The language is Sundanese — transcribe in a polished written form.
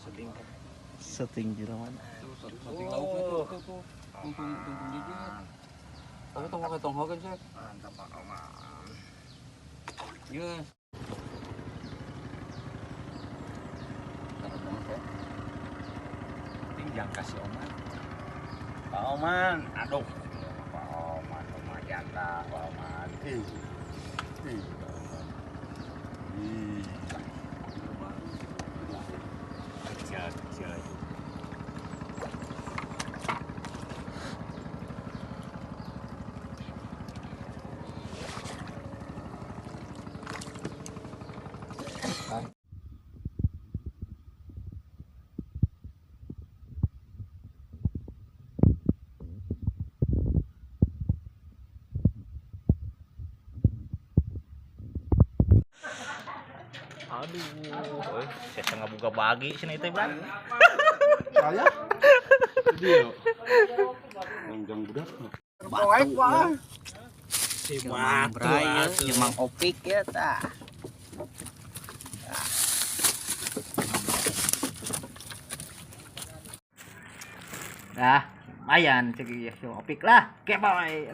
Syuting kan. Syuting jeroan. Syuting lauk tuh tuh tuh. Tungtung tungtung jijit. Kamu tong pakai tong hogan sih. Mantap Pak Oman. Iya. Penting jangan kasih Oman. Pak Oman, aduh. Pak Oman lumayan lah Pak Oman. Ih. Ih, Pak Oman. Ih. Kecil, kecil aja. Aduh, saya tengah buka bagi sini teh, Bang. Saya? Dia. Yang budak. Batu, ya. Si Mang Bray, ya, si Mang Opik ya tah. Nah, lumayan cek ya si Opik lah, keboy.